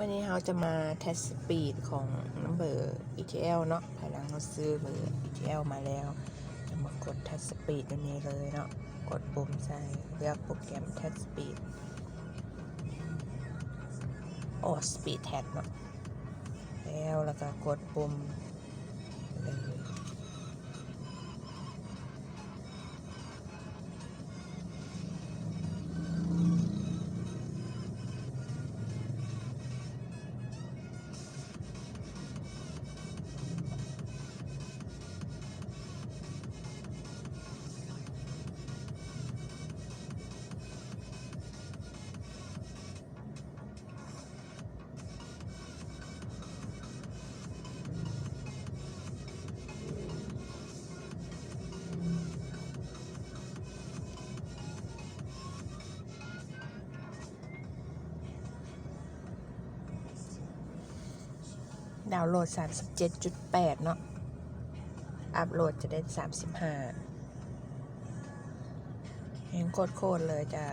ມື້ນີ້ເຮົາຈະມາ test speed ຂອງນຳເບີ ETL ເນາະ. ພາຍຫຼັງເຮົາຊື້ເບີ ETL ມາແລ້ວ ຈະມາກົດ test speed ຢູ່ນີ້ເລີຍເນາະ. ກົດປຸ່ມໃສ່ ເລືອກໂປຣແກຣມ test speed ໂອ speed test ເນາະ. ແລ້ວ ແລ້ວກໍກົດປຸ່ມເລີຍ. ດາວໂຫຼດສາມສິບເຈັດຈຸດແປດເນາະ, ອັບໂຫຼດຈະໄດ້ສາມສິບຫ້າ. ແຮງໂຄດໆເລີຍຈ້າ.